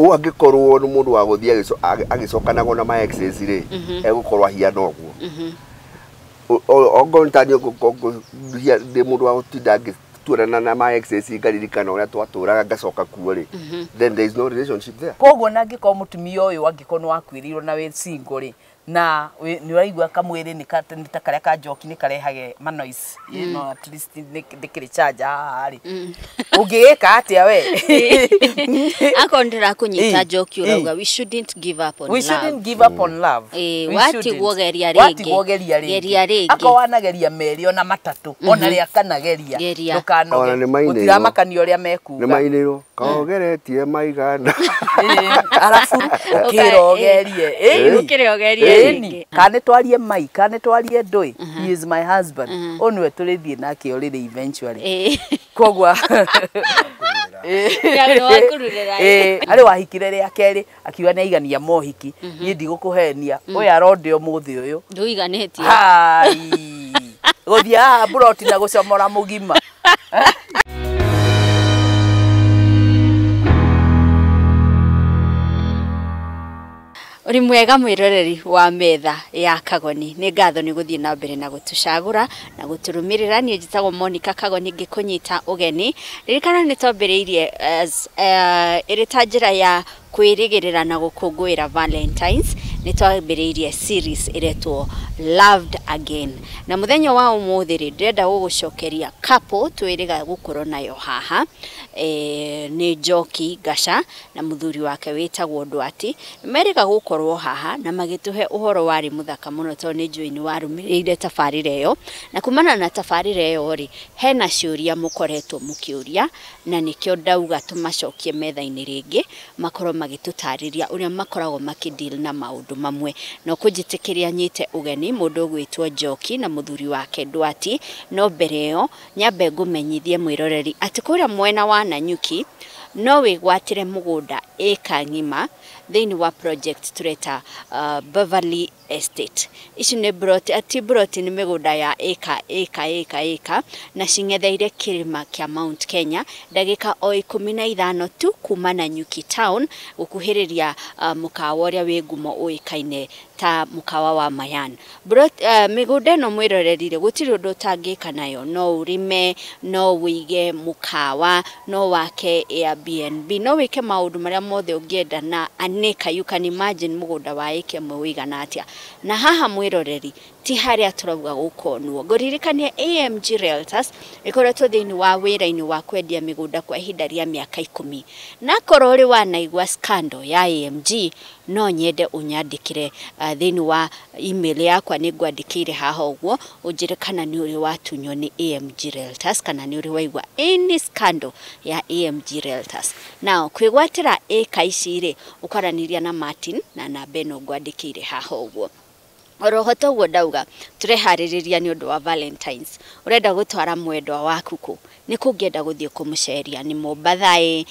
Ũũ angĩkorwo nĩ mũndũ wa gũthiĩ agĩcokanagwo na ma exes rĩ, egũkorwo ahiana ũguo. Ongorwo nĩ taniĩ ndĩ mũndũ wa gũtinda ngĩtuanana na ma exes, ngaririkana ũrĩa twatũraga, ngacoka kuo rĩ, then there is no relationship there. Koguo na angĩkorwo mũtumia ũyũ, angĩkorwo nĩ wakuĩrĩirwo na wĩ single rĩ, na nĩ ũraigua kamwĩrĩ nĩ ta karĩa ka njoki nĩ karehage ma noise, at least ndĩkĩrĩ charger haha rĩ, ũngĩgĩka atĩa we? Akorwo ndĩrakũnyita, Njoki, ũrauga we shouldn't give up on We love. shouldn't give up on love. We watigwo shouldn't. Geria rĩngĩ. Watigwo geria rĩngĩ. Geria rĩngĩ. Akorwo wanageria merĩ ona matatũ, ona rĩa kana geria. Geria. Ndũkanoge. Ona nĩ mainĩirwo. Gũtiramakania ũrĩa mekuga. Nĩ mainĩirwo kaogeretie maigana. Arabu ũkĩra ũgerie. Ũkĩre ũgerie Ĩni, rĩngĩ. kana nĩ twarie mai, kana nĩ twarie ndũĩ, he is my husband. Ũyũ nĩwe tũrĩthiĩ nake ũrĩrĩ eventually. Koguo Nĩ wakururĩra. Harĩ wahikire rĩa kerĩ akiuga nĩ aigania mohiki. Niĩ ndigũkũhenia, ũyũ aronde ũmũthĩ ũyũ. Ndũiganĩtie. Hai, gũthiĩ haha mburoti na gũcomora mũgima. Ũrĩ mwega mwĩroreri wa Metha ya Kagoni, nĩ ngatho nĩ gũthiĩ na mbere na gũtũcagũra na gũtũrũmĩrĩra. Niĩ njĩtagwo Monica Kagoni, ngĩkũnyita ũgeni. Ririkana nĩ twambĩrĩirie as ĩrĩ ta njĩra ya kwĩrĩgĩrĩra na gũkũngũĩra Valentines, nĩ twambĩrĩirie series ĩretwo Loved Again, na mũthenya wa ũmũthĩ rĩ, ndĩrenda gũgũcokeria couple twĩrĩga gũkorwo nayo haha. Nĩ Njoki Ngaca na mũthuri wake wĩtagwo Ndwati. Merĩga gũkorwo haha na magĩtũhe ũhoro warĩ mũthaka mũno, tondũ nĩ njũĩ nĩ warũmĩrĩire tabarĩra ĩyo, na kumana na tabarĩra ĩyo rĩ, hena ciũria mũkoretwo mũkĩũria, na nĩkĩo ndauga tũmacokie metha-inĩ rĩngĩ, makorwo magĩtũtarĩria ũrĩa makoragwo makĩdeal na maũndũ mamwe. Na ũkũnjĩtĩkĩria nyite ũgeni mũndũ ũgwĩtwo Njoki na mũthuri wake Ndwati. No mbere ĩyo nyambe ngũmenyithie mwĩroreri atĩ kũrĩa mwena wa Nanyuki no wĩgwatĩre mũgũnda ĩka ng'ima thĩinĩ wa project tũreta Beverly Estate. Ici nĩ broti, ti broti, nĩ mĩgũnda ya ĩka ĩka ĩka ĩka, na cing'etheire kĩrĩma kĩa Mount Kenya, ndagĩka o 15 tu kuma Nanyuki town, gũkuhĩrĩria mũkawa ũrĩa wĩ ngumo ũĩkaine ta mũkawa wa Mayan. Mĩgũnda ĩno mwĩrorerire, gũtirĩ ũndũ ũtangĩka nayo. No ũrĩme, no wĩige mũkawa, no wake Airbnb, no wĩke maũndũ marĩa mothe ũngĩenda na an acre. You can imagine mũgũnda wa ĩka ĩmwe ũigana atĩa. Na haha mwĩroreri ti harĩa tũrauga gũkonwo. Ngũririkanie AMG Realtors ĩkoretwo thĩinĩ wa wĩra-inĩ wa kwendia mĩgũnda kwa ihinda rĩa mĩaka 10. Na korwo ũrĩ wanaigua scandal ya AMG, no nyende ũnyandĩkĩre thĩinĩ wa email yakwa, nĩ ngwandĩkĩire haha ũguo, ũnjĩre kana nĩ ũrĩ watunywo nĩ AMG Realtors, kana nĩ ũrĩ waigua any scandal ya AMG Realtors. Now kwĩgwatĩra ĩka ici rĩ, ũkaranĩria na Martin na namba ĩno ngwandĩkĩire haha ũguo. Oroho toguo ndauga, tũreharĩrĩria nĩ ũndũ wa Valentines. Ũrenda gũtwara mwendwa waku kũ? Nĩ kũngĩenda gũthiĩ kũmũceria? Nĩ Mombatha ĩ,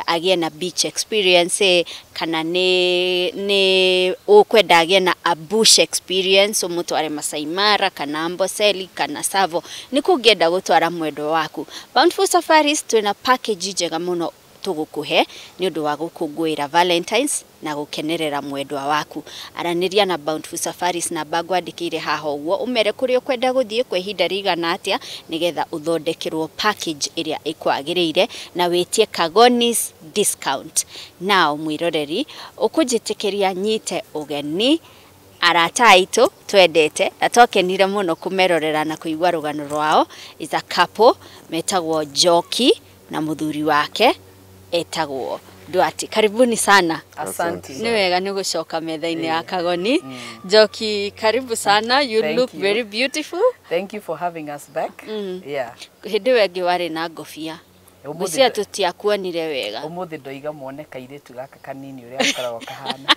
agĩe na beach experience ĩ, kana nĩ ũkwenda agĩe na a bush experience, ũmũtware Masai Mara kana Amboseli kana Tsavo? Nĩ kũngĩenda gũtwara mwendwa waku? Bountiful Safaris twĩna package njega mũno tũgũkũhe nĩ ũndũ wa gũkũngũĩra Valentines na gũkenerera mwendwa waku. Aranĩria na Bountiful Safaris namba ngwandĩkĩire haha ũguo, ũmere kũrĩa ũkwenda gũthiĩ, kwa ihinda rĩigana atĩa, nĩgetha ũthondekerwo package ĩrĩa ĩkwagĩrĩire na wĩtie Kagonis discount. Now mwĩroreri, ũkũnjĩtĩkĩria nyite ũgeni arata aitũ twendete na twakenire mũno kũmerorera na kũigua rũgano rwao. Is a couple metagwo Njoki na mũthuri wake etagwo Duarte. Karibuni sana. Asante. Nĩ wega nĩ gũcoka metha-inĩ ya Kagoni. Njoki, karibu sana. You Thank look you. very beautiful. Thank you for having us back. Yeah. Hĩndĩ ĩyo ĩngĩ warĩ na ngobia. Ũmũthĩ Ngwĩciria tũtiakuonire wega. Ũmũthĩ ndoiga muone kairĩtu gaka kanini ũrĩa gakoragwo kahana.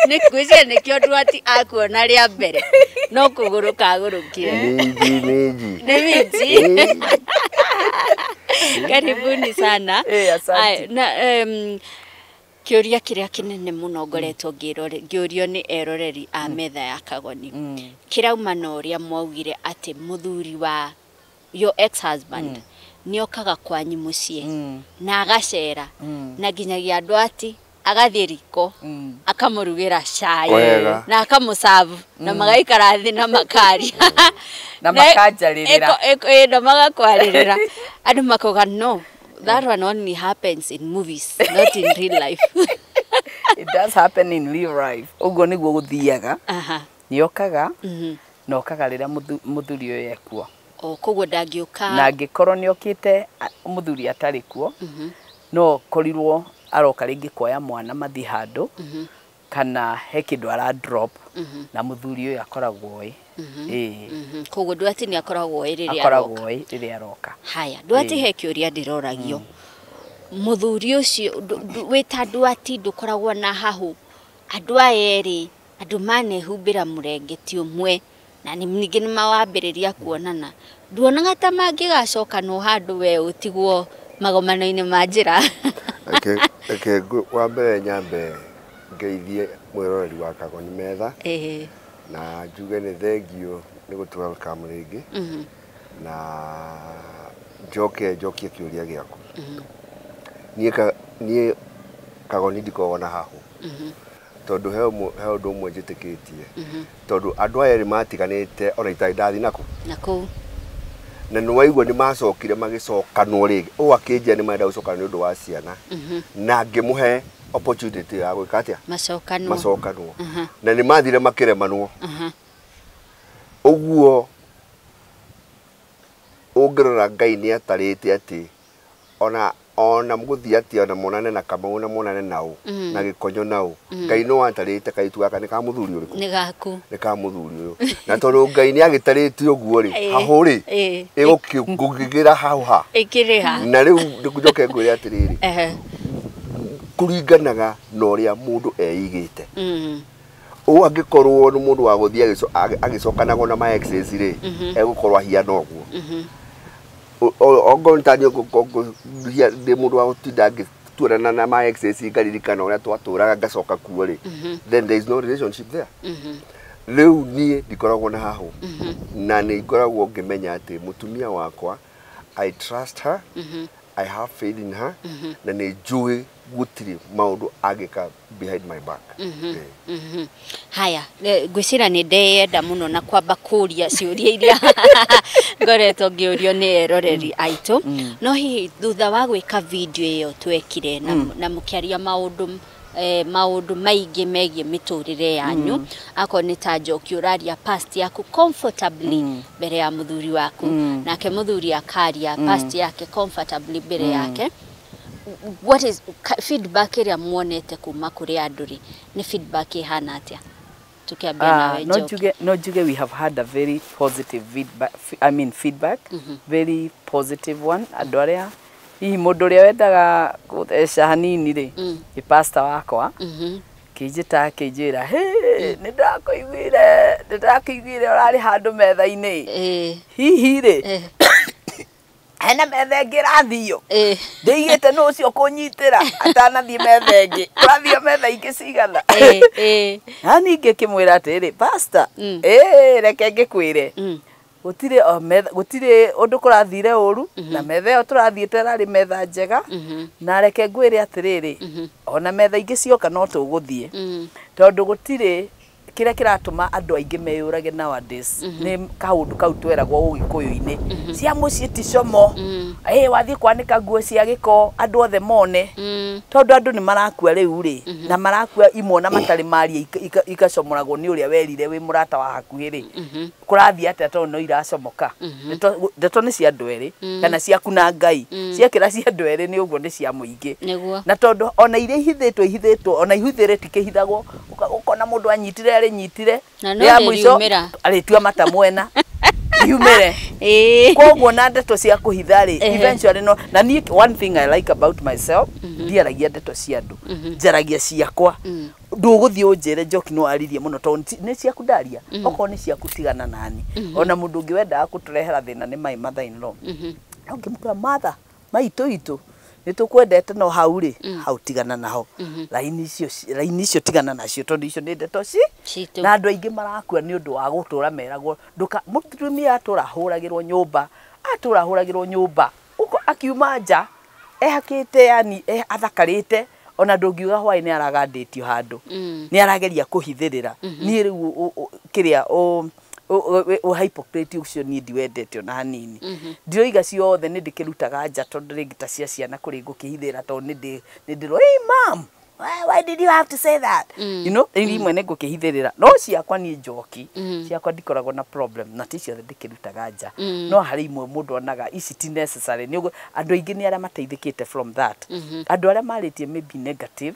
Nĩ ngwĩciria nĩkĩo Duarte akuona rĩa mbere no kũgũrũ kagũrũkire. Minji minji. Nĩ minji. Karibuni sana. Asante. Aya, na kĩũria kĩrĩa kĩnene mũno ngoretwo ngĩũrio nĩ eroreri a Metha ya Kagoni kĩrauma na ũrĩa mwaugire atĩ mũthuri wa your ex husband Nĩ okaga kwanyu mũciĩ na agacera na nginyagia andũ ati agathiĩ riko akamũrugĩra cai Wega. na akamũcabu na magaikara thĩ na makaria Na makanjarĩrĩra. Na magakwarĩrĩra andũ makauga no, that one only happens in movies, not in real life. It does happen in real life. Ũguo nĩguo gũthiaga. Nĩ okaga na okaga rĩrĩa mũthuri ũyũ ekuo. O koguo ndangĩũka. Na angĩkorwo nĩ okĩte mũthuri atarĩ kuo, no korirwo aroka rĩngĩ kuoya mwana mathiĩ handũ, kana he kĩndũ ara drop, na mũthuri ũyũ akoragwo ĩ. Ĩĩ. Koguo Nduati nĩ akoragwo ĩ rĩrĩa akoragwo aroka. Ĩ rĩrĩa aroka. Haya, Nduati, he kĩũria ndĩroragio. Mũthuri ũcio wĩta Nduati ndũkoragwo na hahũ, andũ aya erĩ andũ manehumbĩra mũrengeti ũmwe na ningĩ nĩ mawambĩrĩria kuonana, nduonaga ta mangĩgacokanwo handũ we ũtigwo magomano-inĩ ma njĩra? Reke wa mbere nyambe ngeithie mwĩroreri wa Kagoni Metha na njuge nĩ thengio nĩ gũtũ welcome rĩngĩ, na njoke njokie kĩũria gĩaku. Niĩ Kagoni ndikoragwo na hahũ, tondũ he ũndũ ũmwe njĩtĩkĩtie, tondũ andũ aya erĩ matiganĩte ona itarĩ ndathiĩ naku na kũu, na nĩ waigua nĩ macokire magĩcokanwo rĩngĩ. Ũũ akĩnjia nĩ marenda gũcokana nĩ ũndũ wa ciana, na ngĩmũhe opportunity ya gwĩka atĩa? Macokanwo. Macokanwo. Na nĩ mathire makĩremanwo. Ũguo ũngĩrora Ngai nĩ atarĩte atĩ ona mũgũthiĩ atĩa, ona monane na Kamau na monane nao na Gĩkonyo nao, Ngai no atarĩte kairĩtu gaka nĩ ka mũthuri ũrĩkũ? Nĩ gaku. Nĩ ka mũthuri ũyũ. Na tondũ Ngai nĩ agĩtarĩte ũguo rĩ, hahũ rĩ, ĩgũkĩgĩra hau ha. Ĩkĩrĩ ha. Na rĩu njoke ngwĩre atĩrĩrĩ, kũringanaga na ũrĩa mũndũ eigĩte. Ũũ angĩkorwo nĩ mũndũ wa gũthiĩ agĩcokanagwo na ma exes rĩ, egũkorwo ahiana ũguo. Ongorwo nĩ ta niĩ ndĩ mũndũ wa gũtinda ngĩtuĩrana na ma exes ngaririkana ũrĩa twatũraga ngacoka kuo rĩ, then there is no relationship there. Rĩu niĩ ndikoragwo na hahũ, na nĩ ngoragwo ngĩmenya atĩ mũtumia wakwa, I trust her, I have faith in her, na nĩ njũĩ gũtirĩ maũndũ angĩka behind my back. Haya, ngwĩciria nĩ ndeyenda mũno na kwamba kũria ciũria iria ngoretwo ngĩũrio nĩ eroreri aitũ. No hihi thutha wa gwĩka video ĩyo twekire na mũkĩaria maũndũ maingĩ megiĩ mĩtũrĩre yanyu, akorwo nĩ ta Njoki ũraria past yaku comfortably mbere ya mũthuri waku, nake mũthuri akaria past yake comfortably mbere yake, what is feedback ĩrĩa muonete kuma kũrĩ andũ rĩ, nĩ feedback ĩhana atĩa? Tukiambia nawe, No. Njoki. No njuge we have had a very positive feedback, I mean feedback, very positive one. Andũ arĩa hihi mũndũ ũrĩa wendaga gũtheca hanini rĩ, nĩ pastor wakwa, kĩnjĩta akĩnjĩra, "Hĩ, nĩ ndakũiguire ũrarĩ handũ metha-inĩ. Hihi rĩ, hena metha ĩngĩ ĩrathio? Ndĩigĩte nũ ũcio kũnyitĩra atanathiĩ metha ĩngĩ? Kũrathio metha ingĩ cigana?" Na ningĩ ngĩmwĩra atĩrĩrĩ, "Pastor, reke ngĩkwĩre, gũtirĩ o metha, gũtirĩ ũndũ kũrathire ũru, na metha ĩyo tũrathiĩte ĩrarĩ metha njega, na reke ngwĩre atĩrĩrĩ, ona metha ingĩ cioka no tũgũthiĩ, tondũ gũtirĩ kĩrĩa kĩratũma andũ aingĩ meyũrage nowadays nĩ kaũndũ kau tweragwo ũgĩkũyũ-inĩ, cia mũciĩ ti como, ĩ wathiĩ kwanĩka nguo cia gĩko andũ othe mone, tondũ andũ nĩ marakua rĩu rĩ, na marakua imwe na matarĩ maria, ikacomoragwo nĩ ũrĩa werire wĩ mũrata wa hakuhĩ rĩ, kũrathiĩ atĩa, tondũ no iracomoka. Ndeto nĩ cia andũ erĩ kana ciaku na Ngai, ciakĩra cia andũ erĩ nĩ ũguo nĩ cia mũingĩ. Na tondũ ona iria ihithĩtwo ona ihithĩrĩte ikĩhithagwo, ũkona mũndũ anyitire arĩnyitire Na no rĩa mũico rĩriumĩra. arĩtua mata mwena riumĩre. Koguo na ndeto cia kũhitha rĩ, eventually no. Na niĩ one thing I like about myself, ndiaragia ndeto cia andũ, njaragia ciakwa. Ndũgũthiĩ ũnjĩre Njoki no aririe mũno, tondũ nĩ ciaku ndaria. Okorwo nĩ ciaku tigana nani. Ona mũndũ ũngĩ wendaga kũtũrehera thĩna nĩ my mother in law. No ngĩmũkora, "Mother maitũ itũ nĩ tũkwendete, no hau rĩ, hau tigana naho, raini icio tigana nacio, tondũ icio nĩ ndeto ci Citũ. Na andũ aingĩ marakua nĩ ũndũ wa gũtũra meragwo ndũka. Mũtumia atũra ahũragĩrwo nyũmba, atũra ahũragĩrwo nyũmba. Uko akiuma nja ehakĩte yani athakarĩte ona ndũngiuga hwaĩ nĩ aragandĩtio handũ nĩ arageria kũhithĩrĩra niĩ rĩu kĩrĩa hypocrite ũcio niĩ ndiwendete ona hanini. Ndiroiga ciothe nĩ ndĩkĩrutaga nja tondũ rĩngĩ ta cia ciana kũrĩ ngũkĩhithĩra tondũ nĩ ndĩrwo hey mom, why did you have to say that? You know, imwe nĩ ngũkĩhithĩrĩra no ciakwa niĩ njoki ciakwa ndikoragwo na problem na ti ciothe ndĩkĩrutaga nja no harĩ imwe mũndũ onaga ici ti necessary. Nĩ andũ aingĩ nĩ arĩa mateithĩkĩte from that. Andũ arĩa marĩtie maybe negative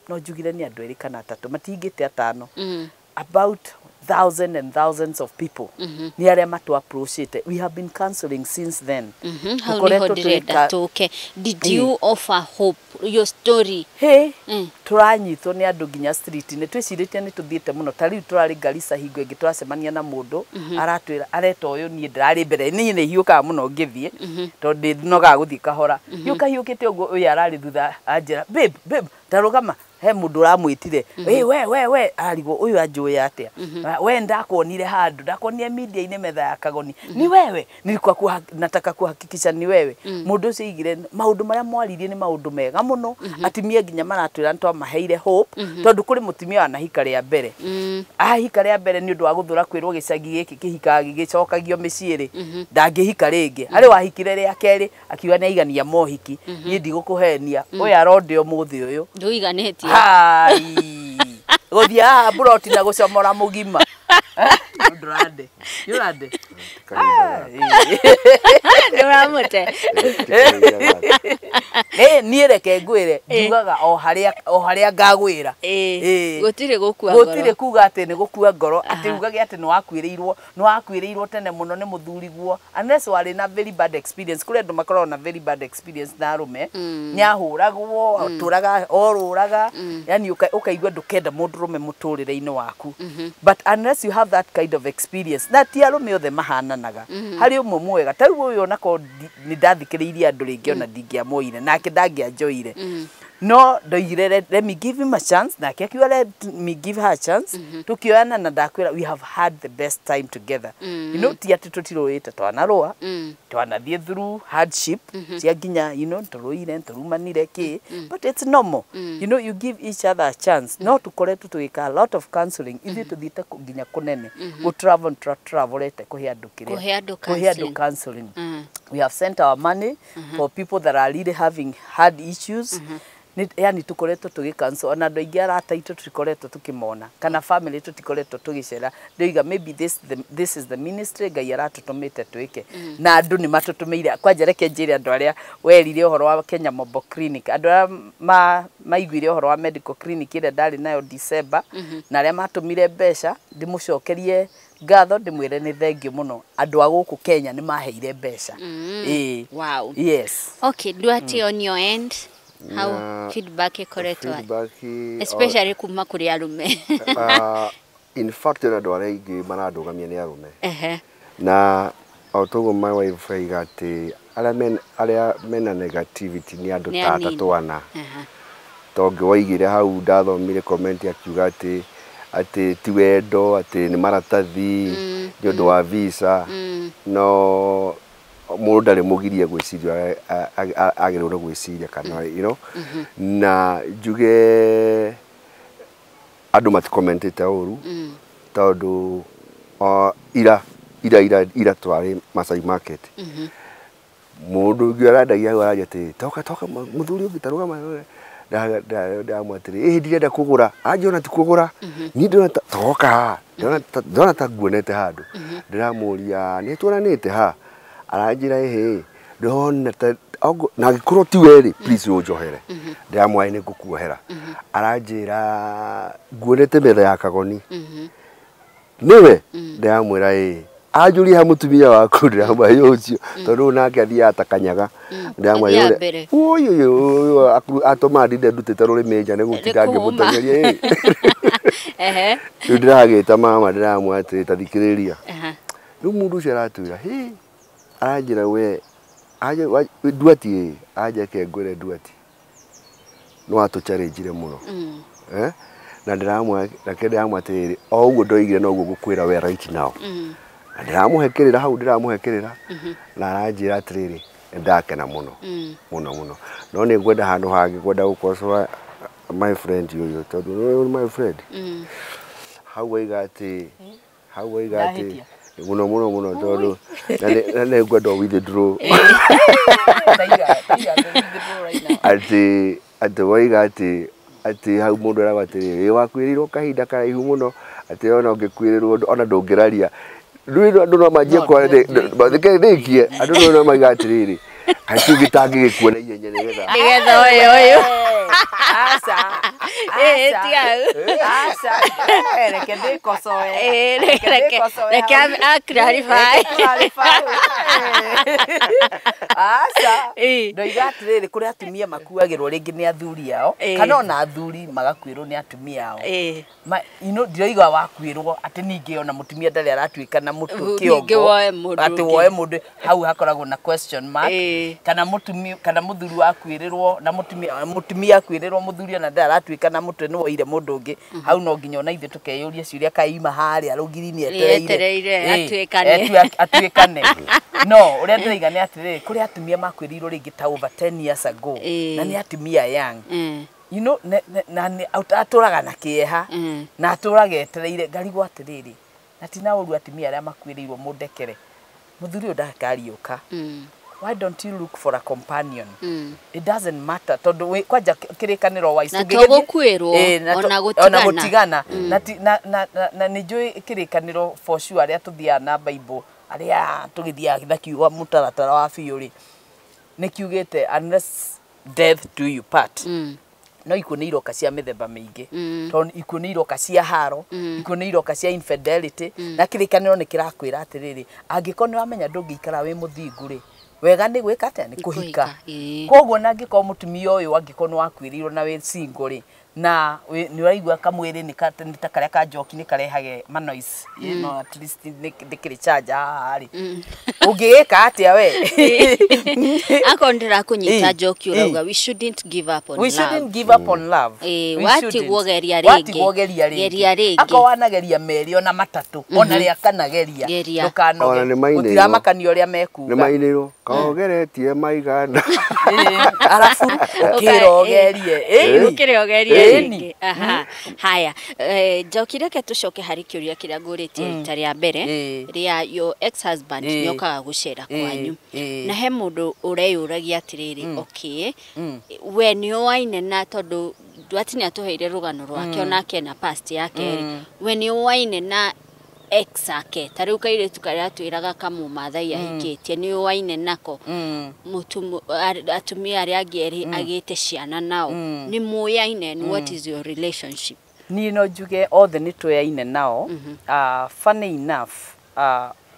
no njugire nĩ andũ erĩ kana atatũ matingĩte atano. About thousands and thousands of people ni arĩa matu approachete. We have been counseling since then. Hau niho ndĩrenda tũke. Did you offer hope your story? Hey, tũranyitwo nĩ andũ nginya street-inĩ twĩcirĩtie nĩ tũthiĩte mũno ta rĩu tũrarĩ Garissa hingo ĩngĩ tũracemania na mũndũ aratwĩra areta ũyũ niĩ ndĩrarĩ mbere niĩ nĩ hiũkaga mũno ngĩthiĩ tondũ ndinogaga gũthiĩ kahora hiũka hiũkĩte ũguo ũyũ ararĩ thutha anjĩra babe babe tarũgama he mũndũ ũramwĩtire we we we arigwo ũyũ anjũĩ atĩa we ndakuonire handũ ndakuonire media-inĩ metha ya Kagoni ni wewe nilikuwa nataka kuhakikisha ni wewe. Mũndũ ũcio aigire maũndũ marĩa mwaririe nĩ maũndũ mega mũno atimia nginya maratwĩra nĩ twamaheire hope tondũ kũrĩ mũtumia wanahika rĩa mbere ahika rĩa mbere nĩ ũndũ wa gũthũra kwĩrwo gĩcagi gĩkĩ kĩhikaga gĩgĩcokagio mĩciĩ rĩ ndangĩhika rĩngĩ harĩ wahikire rĩa kerĩ akiuga nĩ aigania mohiki niĩ ndigũkũhenia ũyũ aronde ũmũthĩ ũyũ ndũiganĩtie hai gũthiĩ haha mburoti na gũcomora mũgima ndũrande ndũrande ndũramũte niĩ reke ngwĩre njugaga o harĩa ngagwĩra gũtirĩ gũkua ngoro gũtirĩ kuga atĩ nĩ gũkua ngoro atĩ ugage atĩ nĩ wakuĩrĩirwo tene mũno nĩ mũthuriguo unless warĩ na very bad experience. Kũrĩ andũ makoragwo na very bad experience na arũme nĩ ahũragwo atũraga orũraga yani ũkaigua ndũkenda mũndũrũme mũtũrĩre-inĩ waku but unless you have that kind of experience na ti arũme othe mahananaga harĩ ũmwe mwega ta rĩu ũyũ onakorwo nĩ ndathikĩrĩirie andũ rĩngĩ ona ndingĩamoire nake ndangĩanjoire no ndoigire let me give him a chance nake akiuga let me give her a chance tukioyana na ndakwĩra we have had the best time together. You know ti atĩ tũtirũĩte twanarũa twanathiĩ through hardship cia nginya you know tũrũire tũrumanire kĩ but it's normal. You know you give each other a chance no tũkoretwo tũgĩka a lot of counseling ithuĩ tũthiĩte nginya kũnene gũ travel travelete kũhe andũ kĩrĩa kũhe andũ counseling. We have sent our money for people that are really having hard issues. Yani tukoretwo tũgĩcancel ona andũ aingĩ arata aitũ tũtikoretwo tũkĩmona kana family tũtikoretwo tũgĩcera ndoiga maybe this is the ministry Ngai aratũtũmĩte twĩke na andũ nĩ matũtũmĩire kwanja reke njĩre andũ arĩa werire ũhoro wa Kenya Mobile Clinic andũ arĩa maiguire ũhoro wa medical clinic ĩrĩa ndarĩ nayo December na arĩa matũmire mbeca ndĩmũcokerie ngatho ndĩmwĩre nĩ thengio mũno andũ a gũkũ Kenya nĩ maheire mbeca. Wow. Yes. Okay, Duarte, on your end how feedback ikoretwo especially kuma kuri arume? In fact andũ arĩa aingĩ marandũgamia nĩ arume na o toguo my wife aiga atĩ arĩa mena negativity nĩ andũ ta atatũ ana tondũ waigire hau ndathomire comment akiuga atĩ ti wendo atĩ nĩ maratathi nĩ ũndũ wa visa no mũndũ ndarĩ mũgirie gwĩciria agĩrĩirwo nĩ gwĩciria kana you know na njuge andũ matikomentĩte ũru tondũ ira ira ira ira twarĩ Masai Market mũndũ ũngĩ arandagia hau aranjia atĩrĩ toka toka mũthuri ũngĩ ta rũgama ndamwĩra atĩrĩ ĩĩ ndirenda kũgũra anjona ti kũgũra niĩ ndĩrona toka haha ndĩrona ta nguonete handũ ndĩramũria nĩ tuonanĩte ha aranjĩra ĩhĩ ndĩrona ta na angĩkorwo ti we rĩ please ũnjohere ndĩramwĩra nĩ ngũkuohera aranjĩra nguonete metha ya Kagoni nĩwe ndĩramwĩra ĩĩ anjũria ha mũtumia waku ndĩramwĩra ũcio tondũ nake athiaga ta kanyaga ndĩramwĩra ũyũ atũma ndinde ndutĩte rũrĩmĩ nja nĩ gũtinda ngĩmũteng'eria ĩĩ rĩu ndĩragĩta mama ndĩramwĩra atĩrĩ ta thikĩrĩria rĩu mũndũ ũcio aratwĩra hĩ aranjĩra we Duarte ĩ anjeke ngwĩre Duarte nĩ watũcharĩnjire mũno na ndĩramwĩra reke ndĩramwĩra atĩrĩrĩ o ũguo ndoigire noguo ngũkwĩra we right now na ndĩramũhe kĩrĩra hau ndĩramũhe kĩrĩra na aranjĩra atĩrĩrĩ Ndakena mũno mũno mũno, no nĩ ngwenda handũ hangĩ ngwenda gũkocoa my friend ũyũ, tondũ ũyũ nĩ my friend. Hau waiga atĩ, hau waiga atĩ Ndahĩtia. Mũno mũno mũno, tondũ na nĩ ngwenda withdraw. Taiga, taiga, withdraw right now. Atĩ waiga atĩ hau mũndũ arauga atĩrĩrĩ, wakuĩrĩirwo kahinda karaihu mũno, atĩ ona ũngĩkuĩrĩrwo ona ndũngĩraria. Rĩu andũ no manjie No, rĩkie, andũ no maiga atĩrĩrĩ, kaĩ kĩu gĩtangĩgĩkua na ihenya nĩgetha Nĩgetha ũyũ ũyũ. Aca. Ĩĩ, Aca. tiga. Aca. Reke ndĩkocoe. Ĩĩ, Reke reke ndĩkocoe reke hau. a clarify. Reke clarify. Aca. Ĩĩ. Ndoiga atĩrĩrĩ, kũrĩ atumia makuagĩrwo rĩngĩ nĩ athuri ao, Ĩĩ. kana ona athuri magakuĩrwo nĩ atumia ao. Ĩĩ. Ma, you know, ndiroiga wakuĩrwo atĩ ningĩ ona mũtumia ndarĩ aratuĩka na mũtũ Ningĩ kĩongo woe mũndũ atĩ ũngĩ. woe mũndũ, hau hakoragwo na question mark. Ĩĩ. Kana mũtumia, kana mũthuri wakuĩrĩrwo na mũtumia, mũtumia akuĩrĩrwo mũthuri ona ndarĩ aratuĩka na mũtwe nĩ woire mũndũ ũngĩ, hau no nginya ona ithuĩ tũkeyũria ciũria, kaĩ ima harĩa rũgiri-inĩ etereire Etereire, Ĩĩ, atuĩkane. Atuĩkane. No ũrĩa ndĩraiga nĩ atĩrĩrĩ, kũrĩ atumia makuĩrĩirwo rĩngĩ ta over 10 years ago, na nĩ atumia young, you know, na atũraga na kĩeha, na atũraga etereire. Ngarigwo atĩrĩrĩ, na ti na ũru atumia arĩa makuĩrĩirwo, mũndekere, mũthuri ũyũ ndakariũka, why don't you look for a companion? It doesn't matter, tondũ kwanja kĩrĩkanĩro wise Na tũngĩgĩthiĩ- to gũkuĩrwo, Ĩĩ, na ona ona gũtigana. Gũtigana. Na ti- na na na- na nĩ njũĩ kĩrĩkanĩro for sure, arĩa tũthiaga na Bible, arĩa tũgĩthiaga na kiugo mũtaratara wa biũ rĩ, nĩ kiugĩte unless death do you part. No ikuũ nĩ iroka cia mĩthemba mĩingĩ, tondũ ikuũ nĩ iroka cia haro, ikuũ nĩ iroka cia infidelity, na kĩrĩkanĩro nĩ kĩrakwĩra atĩrĩrĩ, angĩkorwo nĩ wamenya ndũngĩikara wĩ mũthingu rĩ, wega nĩ gwĩka atĩa? Nĩ kũhika. Kũhika, ĩĩ. Koguo na angĩkorwo mũtumia ũyũ, angĩkorwo nĩ wakuĩrĩirwo na wĩ single rĩ, na nĩ ũraigua kamwĩrĩ nĩ ta karĩa ka njoki nĩ karehage manoise, no at least ndĩkĩrĩ charger haha rĩ, ũngĩgĩka atĩa we? Akorwo ndĩrakũnyita, Ĩĩ, Njoki, ĩĩ. ũrauga we shouldn't give up on We love. shouldn't give up on love. Ĩĩ, We watigwo shouldn't. geria rĩngĩ. Watigwo geria rĩngĩ. Geria rĩngĩ. Akorwo wanageria merĩ ona matatũ, ona rĩa kana geria. Geria. Ndũkanoge. Ona nĩ mainĩirwo. Gũtiramakania ũrĩa Nĩ mekuga. mainĩrwo kaogeretie maigana. Ĩĩ, arabu ũkĩra ũgerie. Ĩĩ. Ũkĩrĩ ũgerie Ĩĩ. rĩngĩ. Aha. Haya, Njoki, reke tũcoke harĩ kĩũria kĩrĩa ngũrĩtie rita rĩa mbere, Ĩĩ. rĩa your ex husband Ĩĩ. nĩokaga gũcera Ĩĩ, kwanyu, ĩĩ. na he mũndũ ũreyũragia atĩrĩrĩ, okay, we nĩ ũaine na, tondũ Duarte nĩ atũheire rũgano rwake, onake na past yake rĩ, we nĩ ũaine na ex ake, ta rĩu kairĩtu karĩa atwĩraga kamũmathai ahikĩtie, nĩ ũaine nako, atumia arĩa angĩ erĩ agĩte ciana nao, nĩ mũyaine? And what is your relationship? Niĩ no njuge othe nĩ tũyaine nao. Funny enough,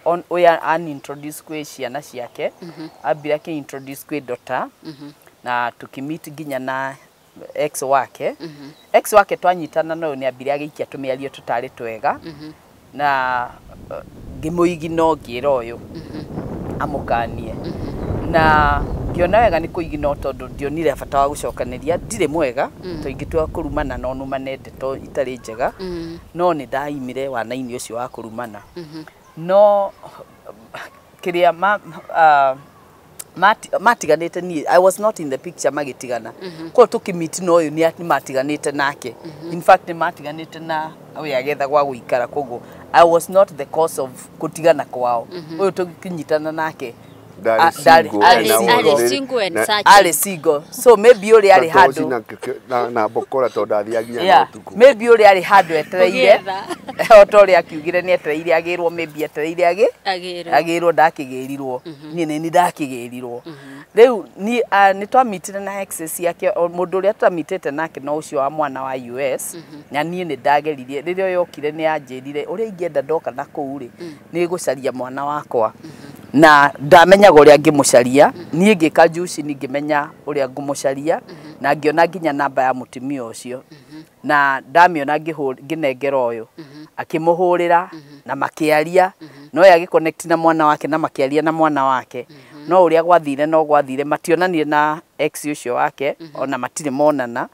on ũyũ anintroduce kwĩ ciana ciake, ambire akĩ-introduce kwĩ daughter, na tũkĩmeet nginya na ex wake. Ex wake twanyitana no nĩ ambire agĩikia tũmĩario tũtarĩ twega, na ngĩmũigino, ngĩra ũyũ amũkanie, na ngĩona wega nĩ kũigino, tondũ ndionire bata wa gũcokanĩria. Ndirĩ mwega, to ingĩtua kũrumana no numane ndeto itarĩ njega, no nĩ ndaimire wana-inĩ ũcio wa kũrumana. No kĩrĩa matiganĩte, niĩ I was not in the picture magĩtigana. Koguo tũkĩmeet na ũyũ nĩ matiganĩte nake, in fact nĩ matiganĩte na ũyũ agetha gwa gũikara, koguo I was not the cause of gũtigana kwao. Ũyũ tũkĩnyitana nake Ndarĩ single, arĩ na single. Arĩ single and searching. Arĩ single, so maybe ũrĩa arĩ na toci handũ na mbokora, tondũ ndathiaga nginya na ũtukũ. Maybe ũrĩa arĩ handũ etereire, Kũgĩetha. o ta ũrĩa akiugire nĩ etereire agĩrwo, maybe etereire Agĩrwo. Agĩrwo, ndakĩgĩrirwo. Niĩ nĩ ndakĩgĩrirwo. Rĩu niĩ nĩ twamitire na exes ciake, o mũndũ ũrĩa twamitĩte nake no ũcio wa mwana wa US, na niĩ nĩ ndageririe. Rĩrĩa yokire nĩ anjĩrire ũrĩa ingĩenda ndoka na kũu rĩ, nĩ gũcaria mwana wakwa, na ndamenyaga ũrĩa ngĩmũcaria. Niĩ ngĩka juici, ngĩmenya ũrĩa ngũmũcaria, na ngĩona nginya namba ya mũtumia ũcio, na ndamĩona ngĩnengera ũyũ, akĩmũhũrĩra na makĩaria, no ye agĩconnect na mwana wake na makĩaria na mwana wake. No ũrĩa gwathire, no gwathire, mationanire na ex ũcio wake, ona matirĩ monana.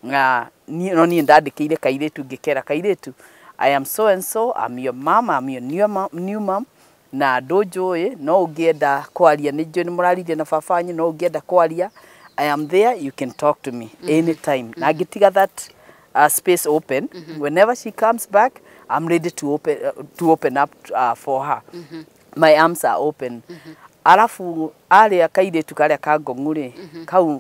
Na no niĩ ndandĩkĩire kairĩtu, ngĩkera kairĩtu, "I am so and so, I'm your mom, I'm your new mom, new mom." Na ndũnjũĩ, no ũngĩenda kwaria, nĩ njũĩ nĩ mũraririe na baba wanyu, no ũngĩenda kwaria, I am there, you can talk to me anytime. Na ngĩtiga that space open. Whenever she comes back, I'm ready to open up for her. My arms are open. Arafu aria kairĩtu karĩa ka ngong'u rĩ,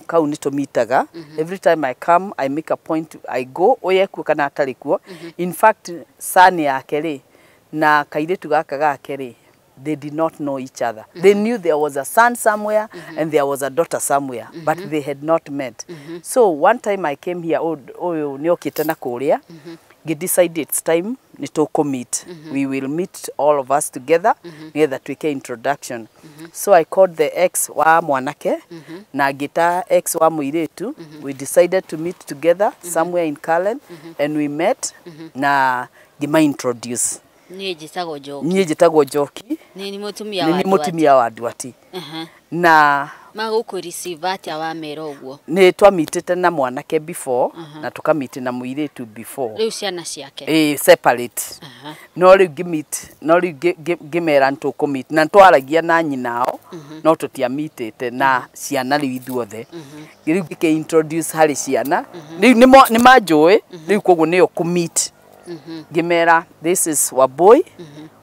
kau nĩ tũmitaga. Every time I come, I make a point, I go, ũyũ ekuo kana atarĩ kuo. In fact, son yake rĩ na kairĩtu gaka gake rĩ, they did not know each other. They knew there was a son somewhere and there was a daughter somewhere, but they had not met. So one time I came here, ũyũ nĩ okĩte na kũrĩa, ngĩ decide it's time nĩ tũkũ meet. We will meet all of us together nĩgetha twĩke introduction. So I called the ex wa mwanake na ngĩta ex wa mũirĩtu. We decided to meet together somewhere in Karen and we met na ngĩma introduce. Niĩ njĩtagwo Njoki. Niĩ njĩtagwo Njoki. Nĩ ni mũtumia nĩ wa niĩ mũtumia wa Nduati. Na Magũkũ receive atĩa wamera ũguo? Nĩ twamitĩte na mwanake before na tũkamiti na mũirĩtu before. Rĩu ciana ciake? Ĩ, separate. No rĩu ngĩmeet, no rĩu ngĩmera nĩ tũkũmeet na nĩtwaragia na nyinao, no tũtiamitĩte na ciana. Rĩu ithuothe rĩu ngĩkĩ introduce harĩ ciana, rĩu nĩ manjũĩ rĩu, koguo nĩyo kũmeet, ngĩmera, "This is Waboi.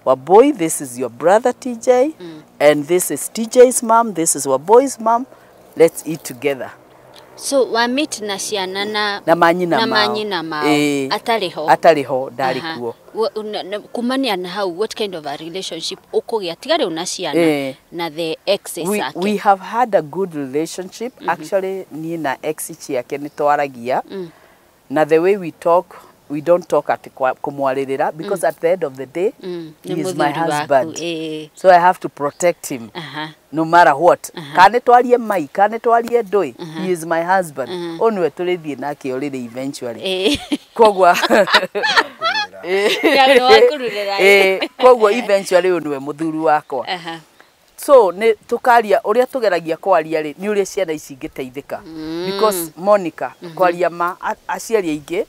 Waboi, this is your brother TJ, and this is TJ's mom, this is Waboi's mom. Let's eat together." So wa meet na ciana na Na manyina na mao. Manyina mao? Ĩĩ. Atarĩ ho? Atarĩ ho, ndarĩ kuo. Kumania na hau, what kind of a relationship ũkũgĩa tiga rĩu na ciana na the exes ake? We have had a good relationship. Actually, niĩ na ex ciake nĩ twaragia, na the way we talk, we don't talk at kũmwarĩrĩra, because at the end of the day nĩ he is my mũthuri waku, husband, so I have to protect him no matter what. Kana nĩ twarie mai, kana nĩ twarie ndũĩ, he is my husband. Ũyũ nĩwe tũrĩthiĩ nake ũrĩrĩ eventually. Koguo Nĩ wakururĩra, ĩĩ. Ĩĩ, koguo eventually ũyũ nĩwe mũthuri wakwa. So nĩ tũkaria, ũrĩa tũgeragia kwaria rĩ, nĩ ũrĩa ciana ici ingĩteithĩka, because Monica, kwaria ma, aciari aingĩ,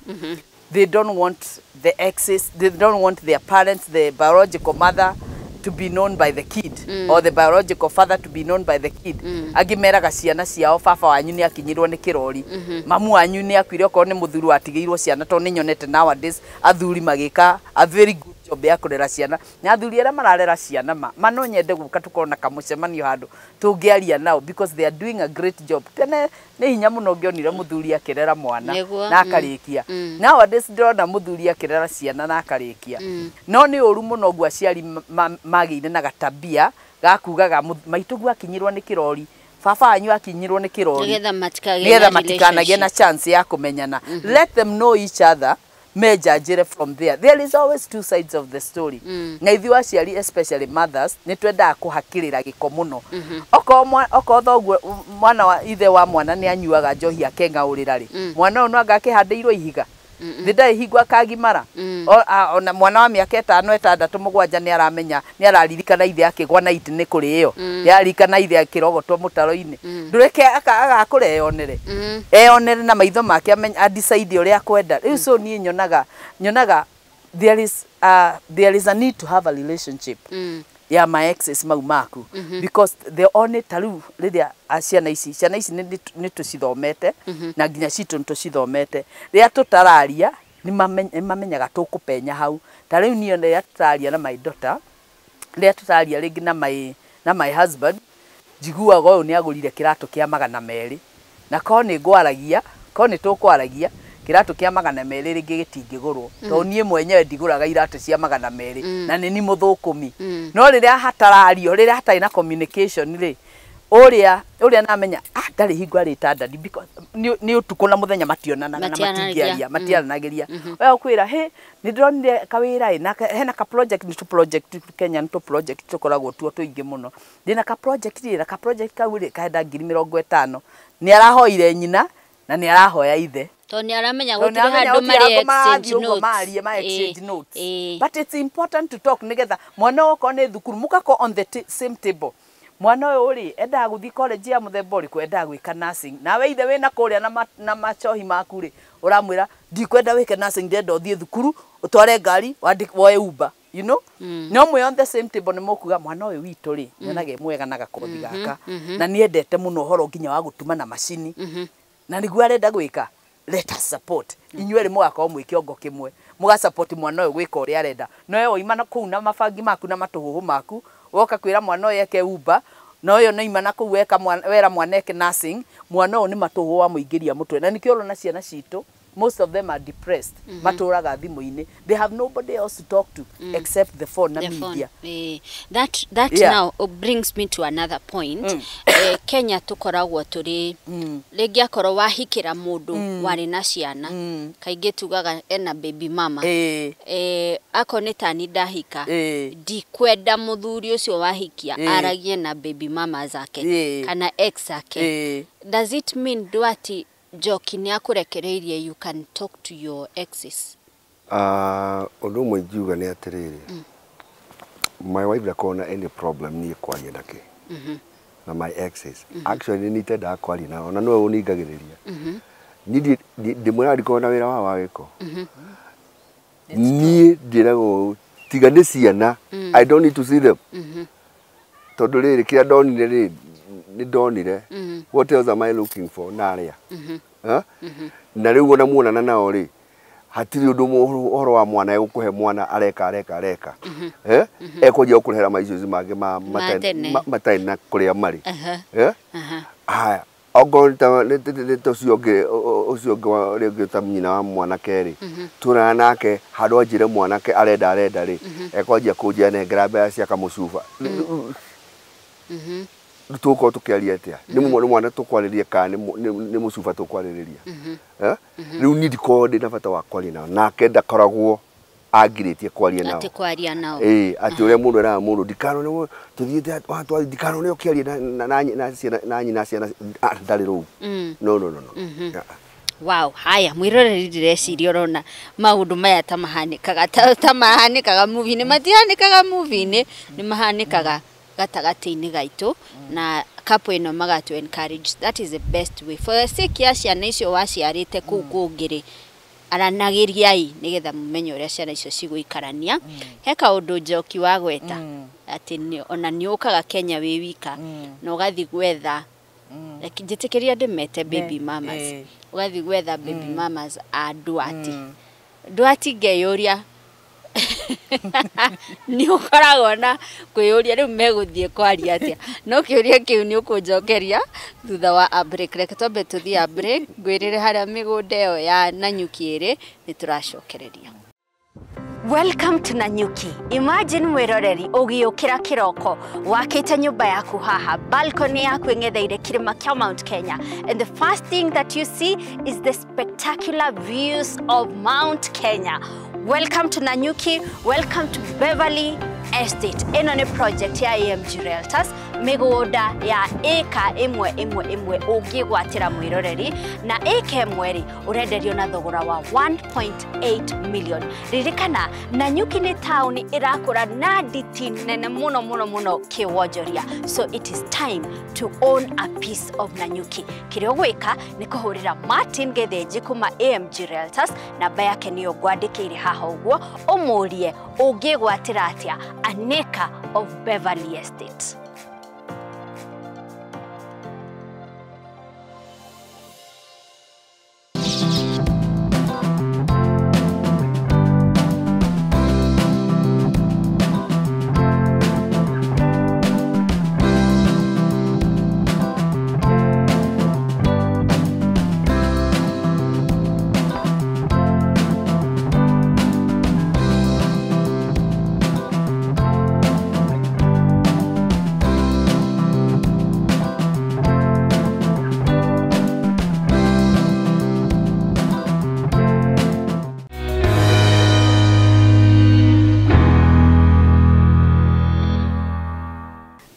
they don't want the exes, they don't want their parents, the biological mother to be known by the kid or the biological father to be known by the kid. Angĩ meraga ciana ciao, "Baba wanyu nĩ akinyirwo nĩ kĩrori, mamu wanyu nĩ akuire," okorwo nĩ mũthuri watigĩirwo ciana, tondũ nĩ nyonete nowadays athuri magĩka a very good job ya kũrera ciana, na athuri arĩa mararera ciana ma no nyende gũka tũkorwo na kamũcemanio handũ tũngĩaria nao, because they are doing a great job. Tene nĩ hinya mũno ũngĩonire mũthuri akĩrera mwana na akarĩkia. Nowadays ndĩrona mũthuri akĩrera ciana na akarĩkia, no nĩ ũru mũno ũguo aciari magĩire na gatabia ga kugaga, "Maitũguo akinyirwo nĩ kĩrori, baba wanyu akinyirwo nĩ kĩrori," nĩgetha matikagĩe nĩgetha na matikanagĩe na relationship. Chance ya kũmenyana. Let them know each other, mejanjĩre from there. There is always two sides of the story. Na ithuĩ aciari, especially mothers, nĩ twendaga kũhakĩrĩra gĩko mũno. Okorwo thoguo mwana wa ithe wa mwana nĩ anyuaga njohi akeng'aũrĩra rĩ, mwana ũyũ no anga akĩhandĩirwo ihiga thĩ, ndarĩ hingo akagimara. Ona mwana wa mĩaka 5, 6, 7 nĩ aramenya, nĩ araririkana ithe akĩgwa na itĩ nĩ kũrĩo, nĩ araririkana ithe akĩrogotwo mũtaro-inĩ. Ndũreke agakũra eyonere, eyonere na maitho make, amenye, adecide ũrĩa akwenda rĩu. So niĩ nyonaga there is a need to have a relationship ya my exes mau maku, because the only, ta rĩu rĩrĩa ciana ici nĩ tũcithomete, na nginya citũ nĩ tũcithomete, rĩrĩa tũtararia nĩ mamenyaga tũkũpenya hau. Ta rĩu niĩ rĩrĩa tũtararia na my daughter, rĩrĩa tũtararia rĩngĩ na my husband, njiguaga ũyũ nĩ agũrire kĩratũ kĩa 200, na korwo nĩ ngwaragia, korwo nĩ tũkwaragia, kĩratũ kĩa 200 rĩngĩ gĩtingĩgũrwo, tondũ niĩ mwenyewe ndigũraga iratũ cia 200 na nĩ ni mũthũkũmi. No rĩrĩa hatarario, rĩrĩa hatarĩ na communication rĩ, ũrĩa namenya, ah, ndarĩ hingo arĩta daddy, because nĩ ũtukũ na mũthenya mationanaga na Matiaranagĩria. matingĩaria, matiaranagĩria. We ũkwĩra, "Hĩ, nĩ ndĩronire kawĩra ĩ na hena ka project." Nĩ tũ project Kenya, nĩ tũ project tũkoragwo tuo tũingĩ mũno. "Ndĩna ka project rĩ, na ka project kau rĩ kaenda 50,000." Nĩ arahoire nyina na nĩ arahoya ithe. Tondũ nĩ aramenya tondũ gũtirĩ nĩaramenya handũ gũtirĩ marĩ handũ marathiĩ exchange ũguo notes. marie ma exchange notes. But it's important to talk, nĩgetha mwana ũyũ okorwo nĩ thukuru mũgakorwo on the same table. Mwana ũyũ rĩ, endaga gũthiĩ college ya mũthemba ũrĩkũ? Endaga gwĩka nursing. Nawe ithe wĩna kũrĩa na macohi maku rĩ, ũramwĩra, "Ndikwenda wĩke nursing, ndĩrenda ũthiĩ thukuru ũtware ngari woe Uber." You know, no mwe on the same table nĩ mũkuga mwana ũyũ witũ rĩ nyonaga e mwega na gakothi gaka na nĩendete mũno ũhoro nginya wa gũtuma na macini na nĩguo arenda gwĩka, let us support. Inyuĩ erĩ mũgakorwo mwĩ kĩongo kĩmwe, mũga support mwana ũyũ gwĩka ũrĩa arenda. No we waima na kũu na mabangi maku na matũhũhũ maku, woka kwĩra mwana ũyũ eke Uber, na ũyũ nĩima na kũu weka wera mwana eke nursing, mwana ũyũ nĩ matũhũhũ wamũingĩria mũtwe. Na nĩkĩo ũrona ciana citũ most of them are depressed, matũraga thimũ-inĩ, they have nobody else to talk to except the phone na The phone. media. That now brings me to another point. Kenya tukoragwo tũrĩ rĩngĩ akorwo wahikĩra mũndũ warĩ na ciana, kaingĩ tugaga ena baby mama. Akorwo nĩ tani ndahika, ndikwenda mũthuri ũcio wahikia aragie na baby mama zake kana ex ake. Does it mean Ndwati, Njoki nĩ akũrekereirie you can talk to your exes? Ah, ũndũ ũmwe ingiuga nĩ atĩrĩrĩ, my wife ndakoragwo na any problem niĩ kwaria nake na my exes. Actually nĩ itendaga kwaria nao na nĩwe ũningagĩrĩria. Niĩ ndĩmwĩraga ndikoragwo na wĩra wa gĩko. Niĩ ndĩragwo tiga nĩ ciana, I don't need to see them, tondũ rĩrĩ kĩrĩa ndonire rĩ nĩ ndonire. What else am I looking for narĩa? Ha? Na rĩu ona muonana nao rĩ, hatirĩ ũndũ ũhoro wa mwana egũkũhe mwana areka areka areka, eh, ekwanjia gũkũrehera ma issues mangĩ ma Ma tene. matarĩ na kũrĩa marĩ. Eh, haya, ongorwo nĩ ta ũcio ũngĩ, ũcio ũngĩ rĩngĩ ta nyina wa mwanake rĩ, tuonana nake handũ anjĩre mwanake arenda arenda rĩ, ekwanjia kũnjĩra nengera mbeca cia kamũcuba. Rĩu tũgũkorwo tũkĩaria atĩa? Nĩ mwana tũkwarĩria kana nĩ mũcuba tũkwarĩrĩria? Eh? Rĩu niĩ ndikoragwo ndĩ na bata wa kwaria nao, nake ndakoragwo angirĩtie kwaria nao. Atĩ kwaria nao. Ĩĩ, atĩ ũrĩa mũndũ eraga mũndũ ndikanone tũthiĩte ndikanone ũkĩaria na ciana na nyina ciana, ah, ndarĩ rũu. No, no, no, no. Ah, ah. Wow, haya mwiroreri, ndĩreciria ũrona maũndũ maya ta mahanĩkaga ta mahanĩkaga movie-inĩ, matihanĩkaga movie-inĩ, nĩ mahanĩkaga gatagatĩ-inĩ gaitũ na couple ĩno magatu encourage. That is the best way for the sake ya ciana icio waciarĩte kũu kũngĩ rĩ, aranagĩriai nĩgetha mũmenye ũrĩa ciana icio cigũikarania. He kaũndũ Njoki wagweta atĩ ona nĩ ũkaga Kenya wĩ wika na ũgathiĩ gwetha, reke njĩtĩkĩria ndĩmete baby mamas, ũgathiĩ gwetha baby mamas a Ndwati. Ndwati, ngeyũria nĩ ũkoragwo na kwĩyũria rĩu megũthiĩ kwaria atĩa? No kĩũria kĩu nĩ ũkũnjokeria thutha wa a break. Reke twambe tũthiĩ a break, ngwĩrĩre harĩa mĩgũnda ĩyo ya Nanyuki ĩrĩ nĩ tũracokereria. Welcome to Nanyuki. Imagine mwĩroreri ũgĩũkĩra kĩroko wakĩte nyũmba yaku haha, balcony yaku ĩng'etheire kĩrĩma kĩa Mount Kenya, and the first thing that you see is the spectacular views of Mount Kenya. Welcome to Nanyuki, welcome to Beverly Estate. Ĩno nĩ project ya AMG Realtors, mĩgũnda ya ĩka 1.11 ũngĩgwatĩra mwĩroreri, na ĩka 1 rĩ ũrenderio na thogora wa 1.8 million. Ririkana Nanyuki nĩ taũni ĩrakũra na nditi nene mũno mũno mũno kĩwonjoria, so it is time to own a piece of Nanyuki. Kĩrĩa ũgwĩka nĩ kũhũrĩra Martin Gĩthĩnji kuma AMG Realtors, namba yake nĩyo ngwandĩkĩire haha ũguo, ũmũrie ũngĩgwatĩra atĩa an acre of Beverly Estate.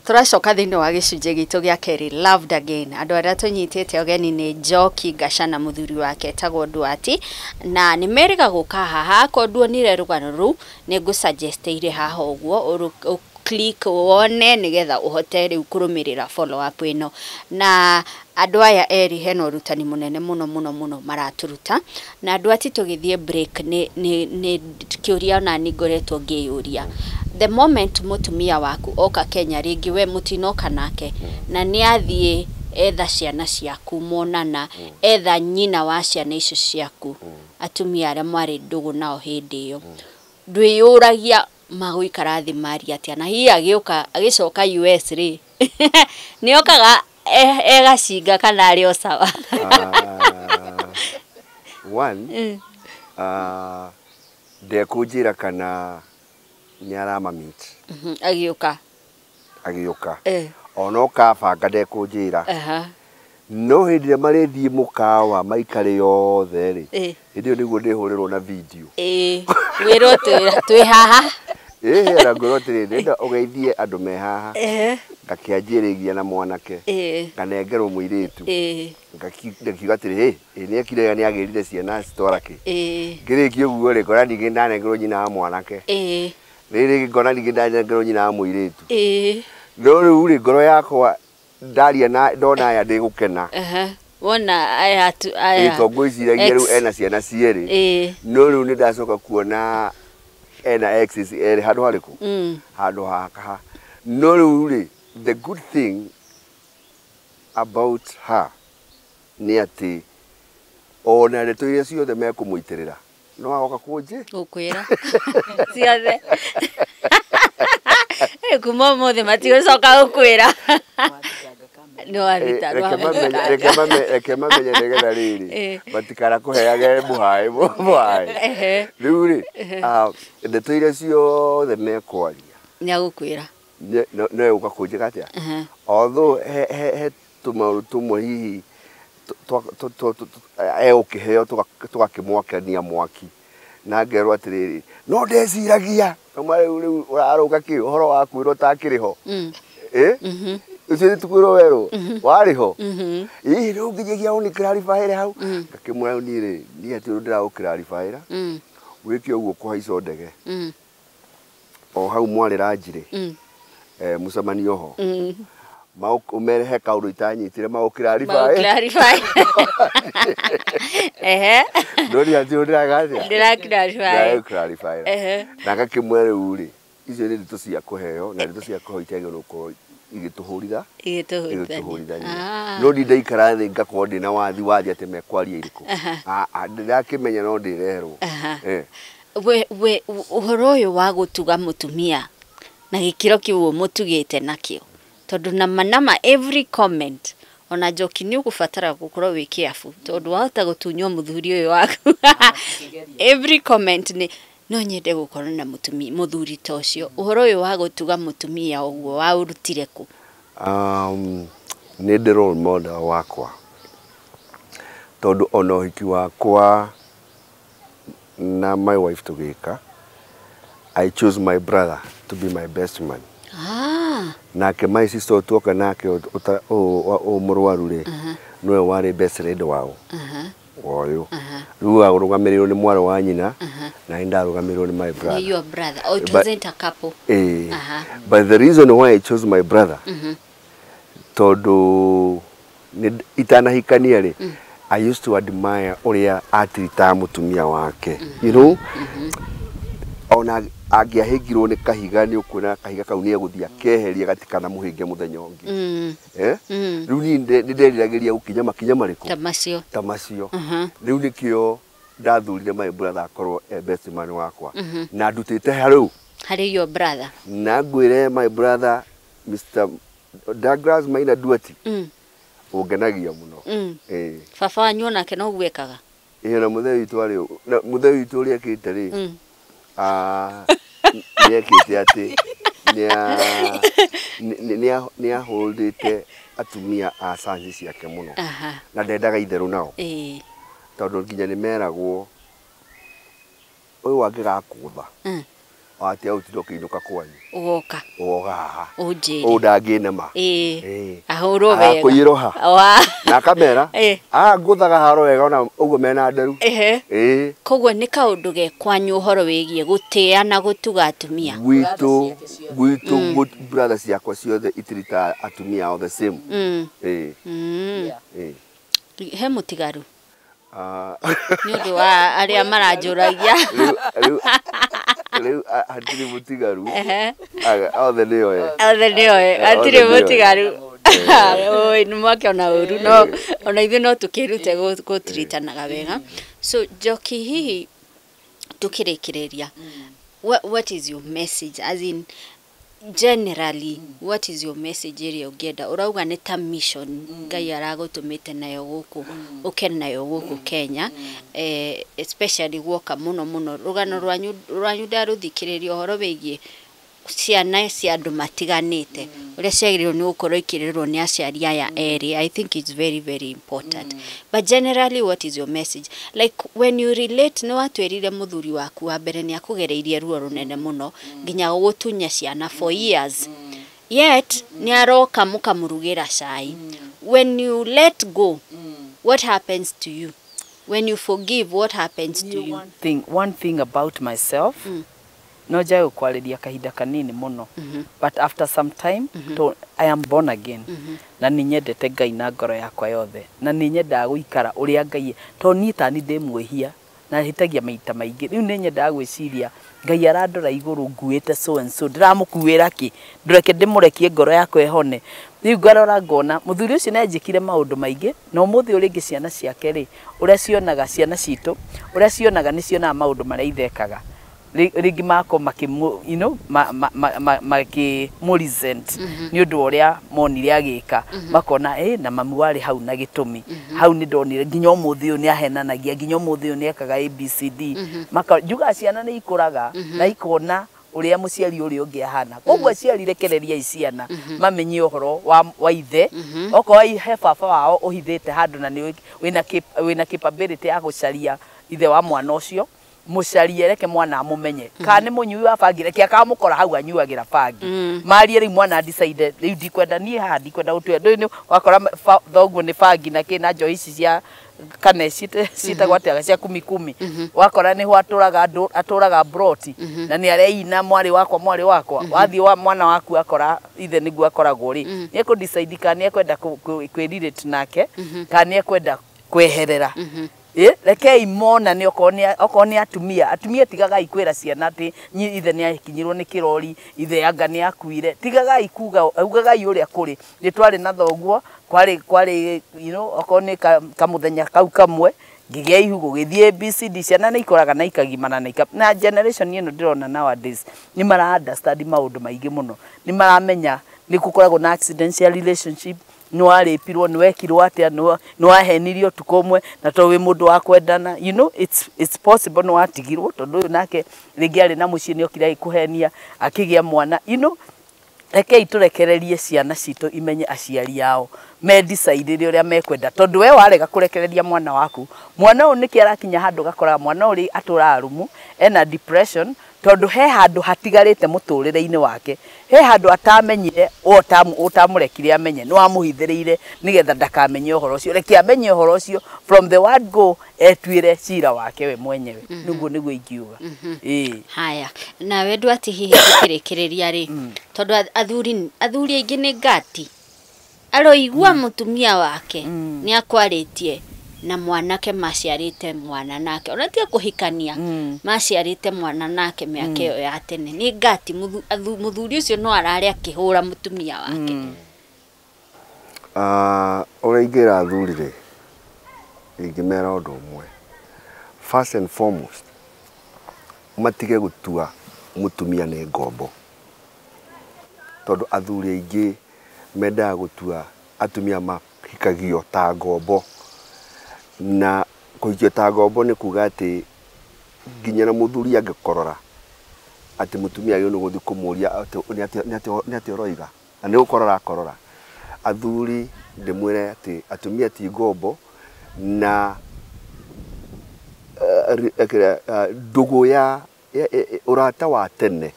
Tũracoka thĩinĩ wa gĩcunjĩ gitũ gĩa kerĩ, Loved Again. Andũ arĩa tũnyitĩte ũgeni nĩ Njoki Ngaca na mũthuri wake etagwo Ndwati, na nĩ merĩga gũka haha. Akorwo nduonire rũgano rũu, nĩ ngũsuggestĩire haha ũguo. Click wone nigetha uhote riu kurumirira follow up ino. Na andũ aya eri hena ũrutani mũnene mũno mũno mũno maraturuta. Na andũ ati tũgĩthiĩ break nĩ kĩũria ona ni ngoretwo ngĩyũria. The moment mũtumia waku oka Kenya rĩngĩ we mũtinoka nake na nĩ athiĩ etha ciana ciaku monana etha nyina wa ciana icio ciaku atumia arĩa mwarĩ ndũgũ nao hĩndĩ ĩyo ndwĩyũragia magũikara thĩ maria atĩa na hihi agĩũka agĩcoka US rĩ nĩokaga egacinga kana arĩ o sawa. One, ndekũnjĩra kana nĩ aramamit agĩũka agĩũka ona ũkabanga ndekũnjĩra no hĩndĩ ĩrĩa marĩthiĩ mũkawa maikare yothe rĩ hĩndĩ ĩyo nĩguo ndĩhũrĩrwo na video wĩrwo twĩ haha na ngwĩrwo atĩrĩ ndĩrenda ũgeithie andũ me haha ngakĩanjĩrĩria na mwanake nganengerwo mũirĩtu ngakiuga atĩrĩ ĩ nĩekire nĩagĩrire ciana citwara kĩ ngĩrĩkia ũguo rĩ ngona ningĩ ndanengerwo nyina wa mwanake rĩrĩ ngona ningĩ ndanengerwo nyina wa mũirĩtu no rĩu rĩ ngoro yakwa ndaria na ndona aya ndĩgũkena wona aya aya to ngwĩciragia rĩu ena ciana cierĩ no rĩu nĩ ndacoka kuona ena exes erĩ handũ harĩkũ handũ haka no rĩu rĩ the good thing about her nĩ atĩ ona ndeto iria ciothe mekũmũitĩrĩra no agoka kũnjĩ gũkwĩra ciothe kuma ũmũthĩ matigũcoka gũkwĩra reke mamenye nĩgetha rĩrĩ matikanakũheage mũhaĩ mũhaĩ rĩu rĩ ndeto iria ciothe mekwaria nĩagũkwĩra no egũka kũnjĩka atĩa although he tũmaũndũ tũmwe hihi egũkĩheo tũgakĩmwakania mwaki na ngerwo atĩrĩrĩ no ndeciragia no rĩu rĩu ũrarũga kĩ ũhoro wa kwĩrwo ũtakĩrĩ ho ũcio nĩ kwĩrwo werwo warĩ ho ĩĩ rĩu nginyagia ũnĩ hau ngakĩmwĩra niĩ rĩ niĩ atĩ ũndũ ndĩragũkĩraribaĩra wĩke ũguo kũhaica ndege o hau mwarĩra njirĩ mũcemanio ho ũmerehe kaũndũ itanyitire magũkĩrarify no niĩ atĩ ũndũ ndĩraga ndĩrakĩraribaĩra na ngakĩmwĩra rĩu rĩ icio nĩ ndeto cia kũheo na ndeto cia kũheo itiagĩrĩirwo gũkorwo igĩtũhũrithania no ndi ndaikara thĩ ngakorwo ndĩna wathi wathi atĩ mekwaria irĩkũ ndĩrakĩmenya no ndĩreherwo we ũhoro ũyũ wa gũtuga mũtumia na gĩkĩro kĩu ũmũtugĩte nakĩo tondũ nama nama every comment ona Njoki nĩ ũgũbatara gũkorwo wĩ careful tondũ wahota gũtunywo mũthuri ũyũ waku every comment nĩ no nyende gũkorwo na mũtumia mũthuri ta ũcio ũhoro ũyũ wa gũtuga mũtumia ũguo waũrutire kũ? Nĩ ndĩ role model wakwa tondũ ona ũhiki wakwa na my wife tũgĩka I chose my brother to be my best man. Nake my sister tuoka nake mũrwaru rĩ nĩwe warĩ best friend wao ũyũ rĩu arũgamĩrĩirwo nĩ mwarĩ wa nyina na nĩ ndarũgamĩrĩirwo nĩ my brother. Your brother. Oh, it wasn't a couple. But the reason why I chose my brother tondũ itanahikania rĩ I used to admire ũrĩa atiritaga mũtumia wake you know ona angĩahĩngirwo nĩ kahiga nĩ ũkuona kahiga kau nĩ egũthiĩ akeheria gatikanamũhĩnge mũthenya ũngĩ rĩu niĩ nĩ nderiragĩria gũkinya makinya marĩkũ ta macio rĩu nĩkĩo ndathurire my brother akorwo e best man wakwa na ndutĩte harĩu harĩ your brother na ngwĩre my brother Mr. Douglas Maina Duati ũngenagia mũno baba wanyu onake noguo ekaga ĩĩ na mũthee witũ arĩ mũthee witũ ũrĩa ekĩte rĩ nĩekĩte atĩ nĩahũrĩte atumia a sanji ciake mũno na ndendaga itherũ nao tondũ nginya nĩ meragwo ũyũ angĩgakũtha Watia ũtinda ũkĩinũka kwanyu. Ũgoka. Ũgoka haha. Ũnjĩre. Ũũ ndangĩnema. Ĩĩ. Ahũrwo wega. Agakũiyĩrwo ha. Wa. Na akamera. Ĩĩ. Angũthaga haro wega ona ũguo mena nderu. Ehe. Ĩĩ. Koguo nĩ kaũndũ ge kwanyu ũhoro wĩgiĩ gũtĩa na gũtuga atumia. Gwitũ gwitũ brother ciakwa ciothe itirita atumia all the same. Ĩĩ. Ĩĩ. He mũtigaru. Nĩ ũndũ wa arĩa maranjũragia. Rĩu hatirĩ mũtigaru. Othe nĩo e. Othe nĩo e. Hatirĩ mũtigaru. Oi, nĩ mwakĩona ũru no ona ithuĩ no tũkĩrute gũtiritanaga wega. So Njoki, hihi tukĩrĩkĩrĩria, what is your message, as in generally what is your message ĩrĩa ũngĩenda? Ũrauga nĩ ta mission Ngai aragũtũmĩte nayo gũkũ, ũke nayo gũkũ Kenya, especially guoka mũno mũno rũgano rwanyu ndarũthikĩrĩria ũhoro wĩgiĩ ciana cia andũ matiganĩte ũrĩa ciagĩrĩirwo nĩ gũkorwo ikĩrerwo nĩ aciari aya erĩ. I think it's very very important. But generally what is your message, like when you relate? Nĩ watwĩrire mũthuri waku wa mbere nĩ akũgereirie ruo rũnene mũno nginya gũgũtunya ciana for years, yet nĩ aroka mũkamũrugĩra cai. When you let go, what happens to you? When you forgive, what happens to you? One thing about myself, no njage gũkwarĩria kahinda kanini mũno, but after some time I am born again, na nĩ nyendete Ngai na ngoro yakwa yothe, na nĩ nyendaga gũikara ũrĩa Ngai, tondũ niĩ tani ndĩ mwĩhia na hĩtagia maita maingĩ. Rĩu nĩ nyendaga gwĩciria Ngai arandora igũrũ nguĩte so and so, ndĩramũkuĩra kĩ, ndũreke ndĩmũrekie ngoro yakwa ĩhone. Rĩu ngarora ngona mũthuri ũcio nĩ anjĩkire maũndũ maingĩ, na ũmũthĩ ũyũ rĩngĩ ciana ciake rĩ, ũrĩa cionaga ciana citũ, ũrĩa cionaga nĩ cionaga maũndũ marĩa ithekaga rĩngĩ mako you know, makĩmũ-resent nĩ ũndũ wa ũrĩa monire agĩka, makona na mamu warĩ hau na gĩtũmi hau nĩ ndonire nginya ũmũthĩ ũyũ nĩ ahenanagia, nginya ũmũthĩ ũyũ nĩ ekaga ABCD. Njugaga ciana nĩ ikũraga na ikona ũrĩa mũciari ũrĩa ũngĩ ahana. Koguo aciari rekereriai ciana mamenye ũhoro wa ithe, okorwo he baba wao ũhithĩte handũ na nĩ wĩna capability ya gũcaria ithe wa mwana ũcio, mũcarie, reke mwana amũmenye. Kana nĩ mũnyui wa bangi, reke akamũkora hau anyuagĩra bangi, marie rĩu mwana decide rĩu ndikwenda niĩ haha, ndikwenda gũtua ndũĩ. Wakora thoguo nĩ bangi na kĩ na njohi ici cia kana ciĩtagwo atĩa cia kumi kumi, wakora nĩho atũraga broti na nĩ areina mwarĩ wakwa mwarĩ wakwa. Wathiĩ wa mwana waku akora ithe nĩguo akoragwo rĩ, nĩ ekũ decide kana nĩ ekwenda kwĩrelate nake kana nĩ ekwenda kweherera. Rekei monane, okorwo nĩ atumia, atumia tigagai kwĩra ciana atĩ ithe nĩ akinyirwo nĩ kĩrori, ithe anga nĩ akuire. Tigagai kuga, ugagai ũrĩa kũrĩ. Nĩ twarĩ na thoguo, kwarĩ you know, okorwo nĩ kamũthenya kau kamwe ngĩgĩa ihu gũgĩthiĩ ABCD. Ciana nĩ ikũraga na ikagimana na generation ĩno ndĩrona nowadays nĩ mara understand maũndũ maingĩ mũno, nĩ maramenya nĩ gũkoragwo na accidental relationship, nĩ warĩpirwo, nĩ wekirwo atĩa, nĩ wahenirio ũtukũ ũmwe, na tondũ wĩ mũndũ wa kwendana, you know, it's possible nĩ watigirwo tondũ ũyũ nake rĩngĩ arĩ na mũciĩ nĩ okire agĩkũhenia akĩgĩa mwana, you know. Rekei tũrekererie ciana citũ imenye aciari ao, me decide ũrĩa mekwenda, tondũ we warega kũrekereria mwana waku, mwana ũyũ nĩkĩ arakinya handũ gakora mwana ũrĩ atũraga rumu ena depression, tondũ he handũ hatigarĩte mũtũrĩre-inĩ wake, he handũ atamenyire, ũtamũrekire amenye, nĩ wamũhithĩrĩire nĩgetha ndakamenye ũhoro ũcio. Reke amenye ũhoro ũcio from the word go, etuĩre cira wake we mwenyewe. Nĩguo nĩguo ingiuga. Ĩĩ. Haya, nawe Ndwati, hihi tukĩrĩkĩrĩria rĩ, tondũ athuri aingĩ nĩ ngati, aroigua mũtumia wake nĩ akwarĩtie na mwanake maciarĩte mwana nake, ona tiga kũhikania, maciarĩte mwana nake mĩaka ĩyo ya tene, nĩ ngati mũthuri ũcio no ararĩ akĩhũra mũtumia wake. Ũrĩa ingĩra athuri rĩ, ingĩmera ũndũ ũmwe. First and foremost, matige gũtua mũtumia nĩ ngombo, tondũ athuri aingĩ mendaga gũtua atumia mahikagio ta ngombo, na kũhikio ta ngombo nĩ kuga atĩ nginya na mũthuri angĩkorora atĩ mũtumia agĩrĩirwo nĩ gũthiĩ kũmũria nĩ atĩa ũroiga, na nĩ gũkorora akorora. Athuri ndĩmwĩre atĩ atumia ti ngombo, na ndũgũ ya Ũrata wa tene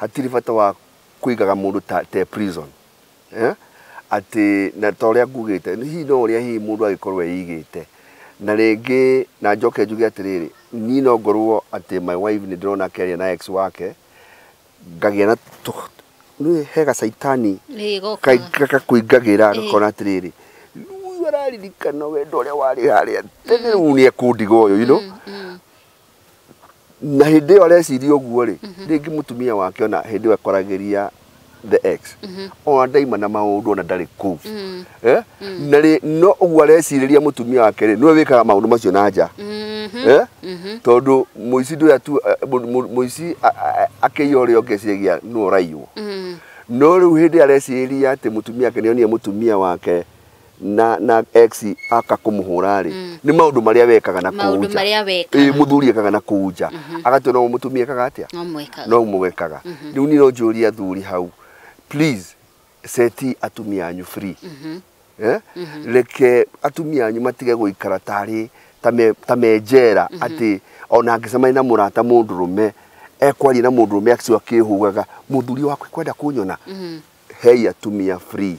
hatirĩ bata wa kũigaga mũndũ ta prison, eh? Atĩ na ta ũrĩa ngugĩte, hihi no ũrĩa hihi mũndũ agĩkorwo eigĩte. Na rĩngĩ na njoke njuge atĩrĩrĩ, niĩ no ngorwo atĩ my wife nĩ ndĩrona akĩaria na ex wake, ngagĩa na nĩ hega caitani gakakũingagĩra, gakona atĩrĩrĩ, rĩu araririkana wendo ũrĩa warĩ harĩa tene, rĩu nĩ ekũndiga ũyũ, you know. Na hĩndĩ ĩyo areciria ũguo rĩ, rĩngĩ mũtumia wake ona hĩndĩ ĩyo ekoragĩria the ex, ona ndaima na maũndũ, ona ndarĩ kũu, eh? Na rĩ, no ũguo arecirĩria mũtumia wake rĩ, nĩwe wĩkaga maũndũ macio na nja, eh? Tondũ mũici ndũrĩa tu, mũici akĩiya ũrĩa ũngĩ eciragia nĩwe ũraiywo. No rĩu hĩndĩ arecirĩria atĩ mũtumia wake nĩonire mũtumia wake na ex aka kũmũhũra rĩ, nĩ maũndũ marĩa wekaga na kũu Maũndũ nja. marĩa wekaga. Ĩĩ, mũthuri ekaga na kũu nja, agatua no mũtumia ekaga atĩa, No mwekaga. No mwekaga. Rĩu niĩ no njũrie athuri hau, please set atumia anyu free, eh? Reke atumia anyu matige gũikara tarĩ ta me njera, atĩ ona angĩcemania na mũrata mũndũrũme, ekwaria na mũndũrũme acio akĩhugaga mũthuri wakwa kwenda kũnyona. Hei atumia free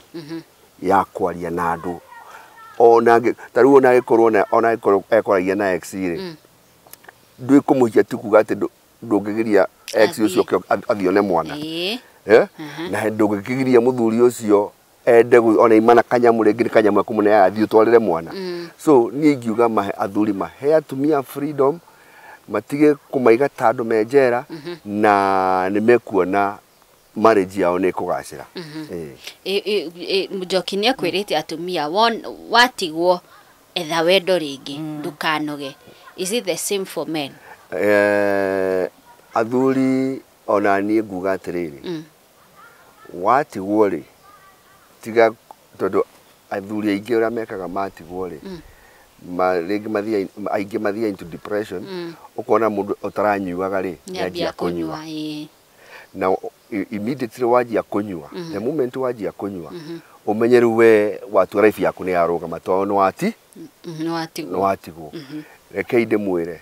ya kwaria na andũ, ona ta rĩu ona angĩkorwo ona angĩkorwo ekwaragia na ex rĩ, ndwĩ kũmũhikia ti kuga atĩ ndũngĩgiria ex ũcio oke athiĩ one mwana. Eh? Na ndũngĩkĩgiria mũthuri ũcio ende ona imana kanyamũ, rĩngĩ nĩ kanyamũ ekũmũneaga athiĩ ũtwarĩre mwana. So niĩ ingiuga mahe athuri, mahe atumia freedom, matige kũmaiga ta andũ me njera, na nĩ mekuona marriage yao nĩ ĩkũgacĩra. Ĩĩ. Njoki nĩ akwĩrĩte atumia watigwo etha wendo rĩngĩ, ndũkanoge. Is it the same for men? Athuri ona niĩ nguga atĩrĩrĩ, watigwo rĩ, tiga, tondũ athuri aingĩ ũrĩa mekaga matigwo rĩ, rĩngĩ mathiaga, aingĩ mathiaga into depression. Ũkona mũndũ ũtaranyuaga rĩ, nĩambia kũnyua. Na immediately wanjia kũnyua, the moment wanjia kũnyua, ũmenye rĩu we watua life yaku nĩ yarũgama, tondũ nĩ wati Nĩ watigwo. Nĩ watigwo. Rekei ndĩmwĩre,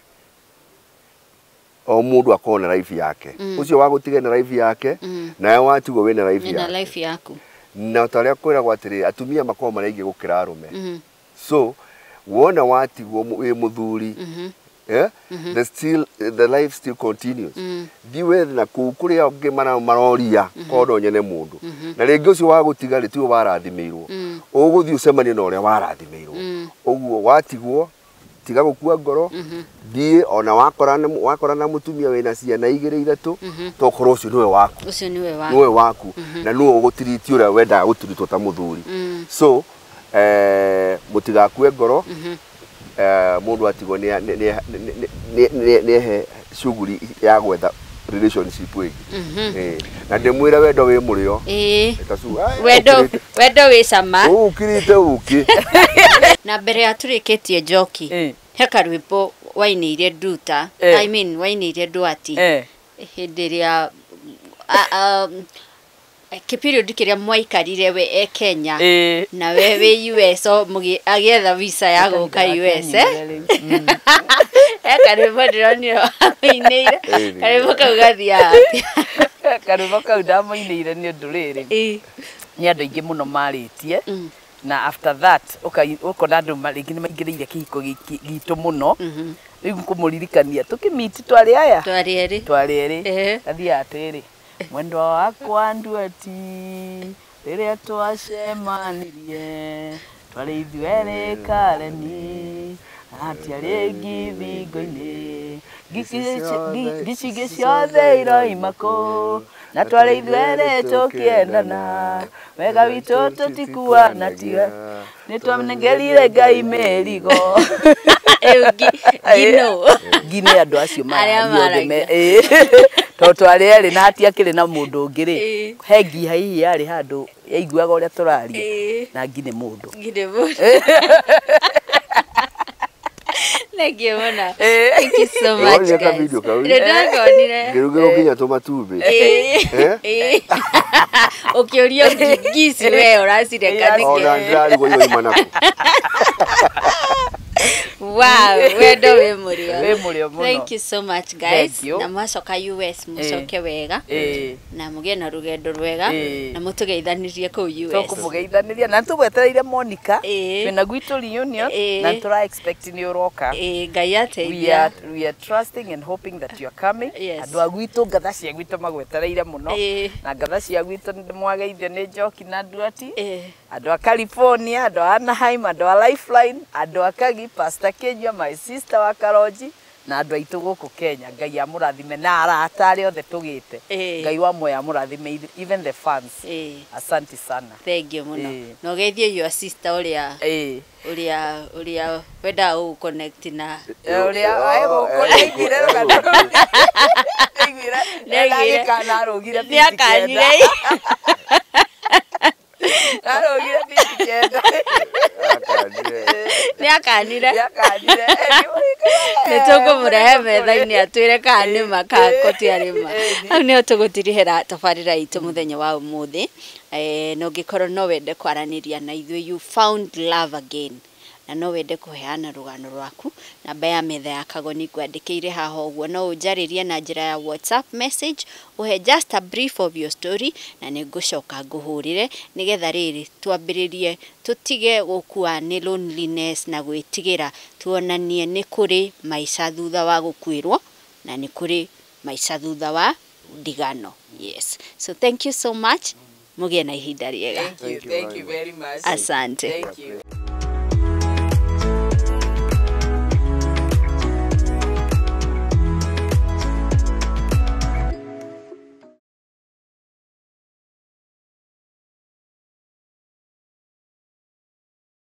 o mũndũ akorwo na life yake. Ũcio wa gũtiga na life yake, nawe watigwo wĩna life na yake. Life yaku. Na ta ũrĩa kwĩragwo atĩrĩrĩ, atumia makoragwo marĩ aingĩ gũkĩra arũme. So wona watigwo wĩ mũthuri, eh? The life still continues. Thiĩ wethe na kũu kũrĩa angĩ maroria korwo no nyene mũndũ. Na rĩngĩ ũcio wa gũtiga rĩ, tiwe warathimĩirwo, ũgũthiĩ ũcemanie na ũrĩa warathimĩirwo. Ũguo watigwo, tiga gũkua ngoro, thiĩ ona wakora na mũtumia wĩna ciana igĩrĩ ithatũ, tokorwo ũcio nĩwe waku. Ũcio nĩwe waku. Nĩwe waku, na nĩwe ũgũtiriti ũrĩa wendaga gũtiritwo ta mũthuri. So mũtigakue ngoro. Mũndũ atigwo nĩ ehe shughuli ya gwetha relationship ĩngĩ. Na ndĩmwĩre wendo wĩ mũrĩo. Ta Wendo, wendo wĩ cama. Ũkirĩte ũkĩ. Na mbere ya tũrĩkĩtie, Njoki, he karwĩmbo wainĩire Nduta, I mean wainĩire Ndwati, hĩndĩ ĩrĩa kĩperiod kĩrĩa mwaikarire we e Kenya na we wĩ US, o agĩetha visa ya gũka US, eh? He karwĩmbo ndĩronire wainĩire, karwĩmbo kau gathiaga atĩa? Karwĩmbo kau ndamũinĩire nĩ ũndũ rĩrĩ, nĩ andũ aingĩ mũno marĩtie, na after that ũkona andũ rĩngĩ nĩ maingĩrĩire kĩhiko gĩkĩ gitũ mũno. Rĩu kũmũririkania tũkĩmiti twarĩ aya, Twarĩ erĩ. Twarĩ erĩ. Gathiaga atĩrĩrĩ: mwendwa wakwa Nduati, rĩrĩa twacemanirie twarĩ ithuerĩ kareni, hatiarĩ ngithingo-inĩ, ngicingĩ ciothe iroima kũ, na twarĩ ithuerĩ tũkĩendana, wega witũ tũtikuana, tiga nĩ twanengerire Ngai mĩrigo. Ĩyo ngino. Ngi nĩ andũ acio Arĩa mararia othe maragia. Tondũ twarĩ erĩ na hatiakĩrĩ na mũndũ ũngĩ rĩ, he ngi hihi yarĩ handũ yaiguaga ũrĩa tũraria, na ngi nĩ mũndũ. Ngi nĩ mũndũ. Thank you mũno. Thank you so much, Wonire guys. ka video kau? Nĩ ndakonire. Ngĩrugĩrwo nginya tũmatumbĩ. Eh? Ĩĩ. Ũkĩũrio ngi ici we ũracireka nĩkĩ? Ona ndĩrarigwo iroima nakũ. Wow, wendo wĩ mũrĩo. Wĩ mũrĩo mũno. Thank you so much guys. Thank you. Na mwacoka US mũcoke wega na mũgĩe na rũgendo rwega na mũtũgeithanirie kũu US. Tũkũmũgeithaniria na nĩtũgwetereire Monica. Twĩna gwitũ reunion na nĩtũra expect nĩ ũroka. Ngai We ateithia. are, we are trusting and hoping that you are coming. Yes. Andũ a gwitũ, ngatha cia gwitũ magwetereire mũno. Na ngatha cia gwitũ nĩmwageithio nĩ Njoki na Nduati. Andũ a California, andũ a Anaheim, andũ a Lifeline, andũ a Kagi, Pastor Kenyua, my sister wa Karonji, na andũ aitũ gũkũ Kenya. Ngai amũrathime na arata arĩa othe tũgĩte. Ngai wa muoyo amũrathime, even the fans. Asante sana. Thank you mũno. Na ũgeithie your sister ũrĩa ũrĩa ũrĩa wendaga gũgũ connect na Ũrĩa egũkũ nĩaiguire rũgano rũu. Nĩaiguire. Nĩaiguire. Nĩakanarũgire. Nĩakanire. Arũgire 9. Akanire. Nĩakanire. Nĩakanire. Nĩ tũkũmũrehe metha-inĩ atwĩre kana nĩ ma kana ko ti arĩ ma. Hau nĩho tũgũtirihĩra tabarĩra itũ mũthenya wa ũmũthĩ. Na ũngĩkorwo no wende kwaranĩria na ithuĩ, you found love again, na no wende kũheana rũgano rwaku, namba ya metha ya Kagoni ngwandĩkĩire haha ũguo, no ũnjarĩrie na njĩra ya WhatsApp message, ũhe just a brief of your story, na nĩ ngũcoka ngũhũrĩre nĩgetha rĩrĩ twambĩrĩrie, tũtige gũkua nĩ loneliness na gwĩtigĩra, tuonanie nĩ kũrĩ maica thutha wa gũkuĩrwo na nĩ kũrĩ maica thutha wa ndigano. Yes, so thank you so much, mũgĩe na ihinda rĩega. Thank you, thank you very much. Asante. Thank you.